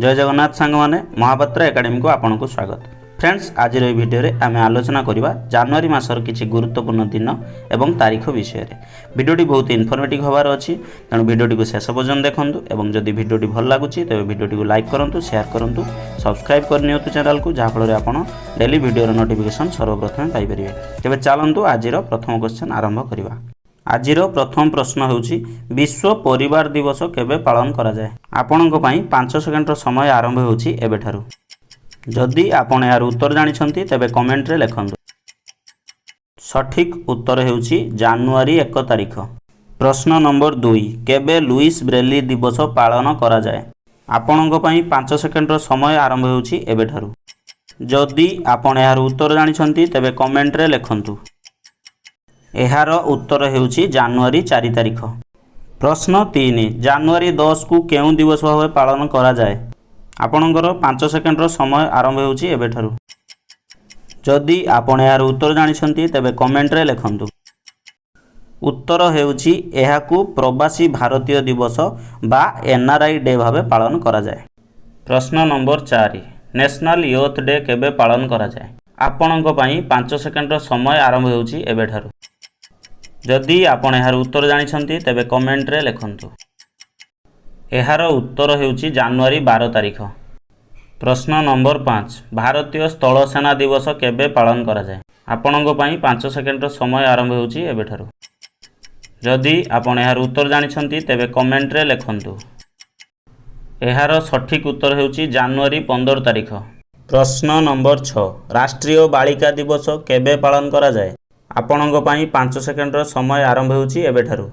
ଜୟ ଜଗନ୍ନାଥ ସାଙ୍ଗମାନେ, ମହାପାତ୍ର ଏକାଡେମୀକୁ ଆପଣଙ୍କୁ ସ୍ୱାଗତ। ଫ୍ରେଣ୍ଡସ୍, ଆଜିର ଏହି ଭିଡ଼ିଓରେ ଆମେ ଆଲୋଚନା କରିବା ଜାନୁଆରୀ ମାସର କିଛି ଗୁରୁତ୍ୱପୂର୍ଣ୍ଣ ଦିନ ଏବଂ ତାରିଖ ବିଷୟରେ। ଭିଡ଼ିଓଟି ବହୁତ ଇନଫର୍ମେଟିଭ୍ ହେବାର ଅଛି, ତେଣୁ ଭିଡ଼ିଓଟିକୁ ଶେଷ ପର୍ଯ୍ୟନ୍ତ ଦେଖନ୍ତୁ ଏବଂ ଯଦି ଭିଡ଼ିଓଟି ଭଲ ଲାଗୁଛି, ତେବେ ଭିଡ଼ିଓଟିକୁ ଲାଇକ୍ କରନ୍ତୁ, ସେୟାର କରନ୍ତୁ, ସବସ୍କ୍ରାଇବ୍ କରିନିଅନ୍ତୁ ଚ୍ୟାନେଲକୁ, ଯାହାଫଳରେ ଆପଣ ଡେଲି ଭିଡ଼ିଓର ନୋଟିଫିକେସନ୍ ସର୍ବପ୍ରଥମେ ପାଇପାରିବେ। ତେବେ ଚାଲନ୍ତୁ, ଆଜିର ପ୍ରଥମ କ୍ୱେଶ୍ଚନ୍ ଆରମ୍ଭ କରିବା। ଆଜିର ପ୍ରଥମ ପ୍ରଶ୍ନ ହେଉଛି, ବିଶ୍ୱ ପରିବାର ଦିବସ କେବେ ପାଳନ କରାଯାଏ? ଆପଣଙ୍କ ପାଇଁ 5 ସେକେଣ୍ଡର ସମୟ ଆରମ୍ଭ ହେଉଛି ଏବେଠାରୁ। ଯଦି ଆପଣ ଏହାର ଉତ୍ତର ଜାଣିଛନ୍ତି, ତେବେ କମେଣ୍ଟରେ ଲେଖନ୍ତୁ। ସଠିକ୍ ଉତ୍ତର ହେଉଛି ଜାନୁଆରୀ 1 ତାରିଖ। ପ୍ରଶ୍ନ ନମ୍ବର 2, କେବେ ଲୁଇସ୍ ବ୍ରେଲି ଦିବସ ପାଳନ କରାଯାଏ? ଆପଣଙ୍କ ପାଇଁ 5 ସେକେଣ୍ଡର ସମୟ ଆରମ୍ଭ ହେଉଛି ଏବେଠାରୁ। ଯଦି ଆପଣ ଏହାର ଉତ୍ତର ଜାଣିଛନ୍ତି, ତେବେ କମେଣ୍ଟରେ ଲେଖନ୍ତୁ। ଏହାର ଉତ୍ତର ହେଉଛି ଜାନୁଆରୀ 4 ତାରିଖ। ପ୍ରଶ୍ନ 3, ଜାନୁଆରୀ 10କୁ କେଉଁ ଦିବସ ଭାବେ ପାଳନ କରାଯାଏ? ଆପଣଙ୍କର 5 ସେକେଣ୍ଡର ସମୟ ଆରମ୍ଭ ହେଉଛି ଏବେଠାରୁ। ଯଦି ଆପଣ ଏହାର ଉତ୍ତର ଜାଣିଛନ୍ତି, ତେବେ କମେଣ୍ଟରେ ଲେଖନ୍ତୁ। ଉତ୍ତର ହେଉଛି, ଏହାକୁ ପ୍ରବାସୀ ଭାରତୀୟ ଦିବସ ବା ଏନ୍ଆର୍ଆଇ ଡେ ଭାବେ ପାଳନ କରାଯାଏ। ପ୍ରଶ୍ନ ନମ୍ବର 4, ନ୍ୟାସନାଲ୍ ୟୁଥ୍ ଡେ କେବେ ପାଳନ କରାଯାଏ? ଆପଣଙ୍କ ପାଇଁ 5 ସେକେଣ୍ଡର ସମୟ ଆରମ୍ଭ ହେଉଛି ଏବେଠାରୁ। ଯଦି ଆପଣ ଏହାର ଉତ୍ତର ଜାଣିଛନ୍ତି, ତେବେ କମେଣ୍ଟରେ ଲେଖନ୍ତୁ। ଏହାର ଉତ୍ତର ହେଉଛି ଜାନୁଆରୀ 12 ତାରିଖ। ପ୍ରଶ୍ନ ନମ୍ବର 5, ଭାରତୀୟ ସ୍ଥଳ ସେନା ଦିବସ କେବେ ପାଳନ କରାଯାଏ? ଆପଣଙ୍କ ପାଇଁ 5 ସେକେଣ୍ଡର ସମୟ ଆରମ୍ଭ ହେଉଛି ଏବେଠାରୁ। ଯଦି ଆପଣ ଏହାର ଉତ୍ତର ଜାଣିଛନ୍ତି, ତେବେ କମେଣ୍ଟରେ ଲେଖନ୍ତୁ। ଏହାର ସଠିକ୍ ଉତ୍ତର ହେଉଛି ଜାନୁଆରୀ 15 ତାରିଖ। ପ୍ରଶ୍ନ ନମ୍ବର 6, ରାଷ୍ଟ୍ରୀୟ ବାଳିକା ଦିବସ କେବେ ପାଳନ କରାଯାଏ? ଆପଣଙ୍କ ପାଇଁ 5 ସେକେଣ୍ଡର ସମୟ ଆରମ୍ଭ ହେଉଛି ଏବେଠାରୁ।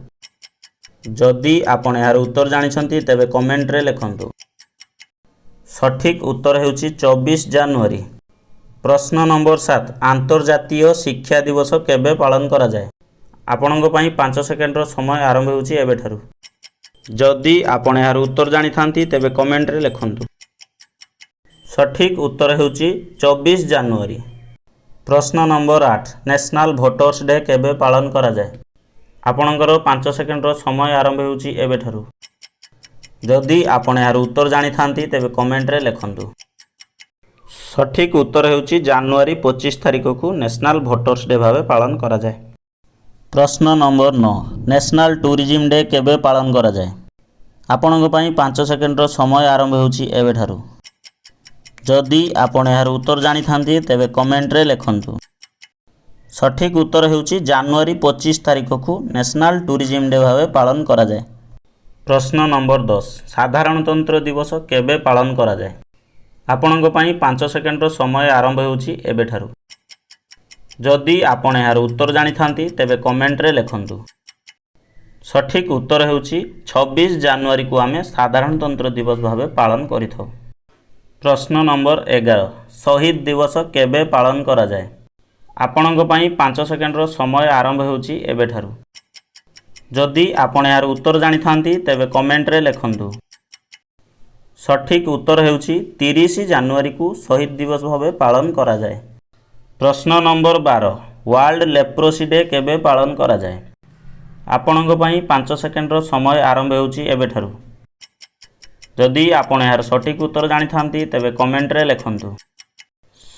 ଯଦି ଆପଣ ଏହାର ଉତ୍ତର ଜାଣିଛନ୍ତି, ତେବେ କମେଣ୍ଟରେ ଲେଖନ୍ତୁ। ସଠିକ୍ ଉତ୍ତର ହେଉଛି 24 ଜାନୁଆରୀ। ପ୍ରଶ୍ନ ନମ୍ବର 7, ଆନ୍ତର୍ଜାତୀୟ ଶିକ୍ଷା ଦିବସ କେବେ ପାଳନ କରାଯାଏ? ଆପଣଙ୍କ ପାଇଁ 5 ସେକେଣ୍ଡର ସମୟ ଆରମ୍ଭ ହେଉଛି ଏବେଠାରୁ। ଯଦି ଆପଣ ଏହାର ଉତ୍ତର ଜାଣିଥାନ୍ତି, ତେବେ କମେଣ୍ଟରେ ଲେଖନ୍ତୁ। ସଠିକ୍ ଉତ୍ତର ହେଉଛି 24 ଜାନୁଆରୀ। ପ୍ରଶ୍ନ ନମ୍ବର 8, ନ୍ୟାସନାଲ୍ ଭୋଟର୍ସ ଡେ କେବେ ପାଳନ କରାଯାଏ? ଆପଣଙ୍କର 5 ସେକେଣ୍ଡର ସମୟ ଆରମ୍ଭ ହେଉଛି ଏବେଠାରୁ। ଯଦି ଆପଣ ଏହାର ଉତ୍ତର ଜାଣିଥାନ୍ତି, ତେବେ କମେଣ୍ଟରେ ଲେଖନ୍ତୁ। ସଠିକ୍ ଉତ୍ତର ହେଉଛି ଜାନୁଆରୀ 25 ତାରିଖକୁ ନ୍ୟାସନାଲ୍ ଭୋଟର୍ସ ଡେ ଭାବେ ପାଳନ କରାଯାଏ। ପ୍ରଶ୍ନ ନମ୍ବର 9, ନ୍ୟାସନାଲ୍ ଟୁରିଜିମ୍ ଡେ କେବେ ପାଳନ କରାଯାଏ? ଆପଣଙ୍କ ପାଇଁ 5 ସେକେଣ୍ଡର ସମୟ ଆରମ୍ଭ ହେଉଛି ଏବେଠାରୁ। ଯଦି ଆପଣ ଏହାର ଉତ୍ତର ଜାଣିଥାନ୍ତି, ତେବେ କମେଣ୍ଟରେ ଲେଖନ୍ତୁ। ସଠିକ୍ ଉତ୍ତର ହେଉଛି ଜାନୁଆରୀ 25 ତାରିଖକୁ ନ୍ୟାସନାଲ୍ ଟୁରିଜିମ୍ ଡେ ଭାବେ ପାଳନ କରାଯାଏ। ପ୍ରଶ୍ନ ନମ୍ବର 10, ସାଧାରଣତନ୍ତ୍ର ଦିବସ କେବେ ପାଳନ କରାଯାଏ? ଆପଣଙ୍କ ପାଇଁ 5 ସେକେଣ୍ଡର ସମୟ ଆରମ୍ଭ ହେଉଛି ଏବେଠାରୁ। ଯଦି ଆପଣ ଏହାର ଉତ୍ତର ଜାଣିଥାନ୍ତି, ତେବେ କମେଣ୍ଟରେ ଲେଖନ୍ତୁ। ସଠିକ୍ ଉତ୍ତର ହେଉଛି 26 ଜାନୁଆରୀକୁ ଆମେ ସାଧାରଣତନ୍ତ୍ର ଦିବସ ଭାବେ ପାଳନ କରିଥାଉ। ପ୍ରଶ୍ନ ନମ୍ବର 11, ଶହୀଦ ଦିବସ କେବେ ପାଳନ କରାଯାଏ? ଆପଣଙ୍କ ପାଇଁ 5 ସେକେଣ୍ଡର ସମୟ ଆରମ୍ଭ ହେଉଛି ଏବେଠାରୁ। ଯଦି ଆପଣ ଏହାର ଉତ୍ତର ଜାଣିଥାନ୍ତି, ତେବେ କମେଣ୍ଟରେ ଲେଖନ୍ତୁ। ସଠିକ୍ ଉତ୍ତର ହେଉଛି 30 ଜାନୁଆରୀକୁ ଶହୀଦ ଦିବସ ଭାବେ ପାଳନ କରାଯାଏ। ପ୍ରଶ୍ନ ନମ୍ବର 12, ୱାର୍ଲଡ ଲେପ୍ରୋସି ଡେ କେବେ ପାଳନ କରାଯାଏ? ଆପଣଙ୍କ ପାଇଁ 5 ସେକେଣ୍ଡର ସମୟ ଆରମ୍ଭ ହେଉଛି ଏବେଠାରୁ। ଯଦି ଆପଣ ଏହାର ସଠିକ୍ ଉତ୍ତର ଜାଣିଥାନ୍ତି, ତେବେ କମେଣ୍ଟରେ ଲେଖନ୍ତୁ।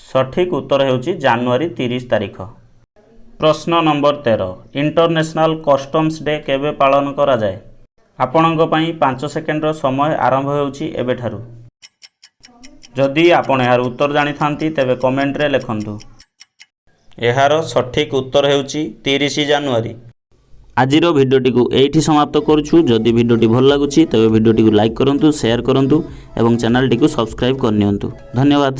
ସଠିକ୍ ଉତ୍ତର ହେଉଛି ଜାନୁଆରୀ 30 ତାରିଖ। ପ୍ରଶ୍ନ ନମ୍ବର 13, ଇଣ୍ଟରନ୍ୟାସନାଲ୍ କଷ୍ଟମ୍ସ ଡେ କେବେ ପାଳନ କରାଯାଏ? ଆପଣଙ୍କ ପାଇଁ 5 ସେକେଣ୍ଡର ସମୟ ଆରମ୍ଭ ହେଉଛି ଏବେଠାରୁ। ଯଦି ଆପଣ ଏହାର ଉତ୍ତର ଜାଣିଥାନ୍ତି, ତେବେ କମେଣ୍ଟରେ ଲେଖନ୍ତୁ। ଏହାର ସଠିକ୍ ଉତ୍ତର ହେଉଛି 30 ଜାନୁଆରୀ। ଆଜିର ଭିଡ଼ିଓଟିକୁ ଏଇଠି ସମାପ୍ତ କରୁଛୁ। ଯଦି ଭିଡ଼ିଓଟି ଭଲ ଲାଗୁଛି, ତେବେ ଭିଡ଼ିଓଟିକୁ ଲାଇକ୍ କରନ୍ତୁ, ସେୟାର କରନ୍ତୁ ଏବଂ ଚ୍ୟାନେଲଟିକୁ ସବସ୍କ୍ରାଇବ୍ କରିନିଅନ୍ତୁ। ଧନ୍ୟବାଦ।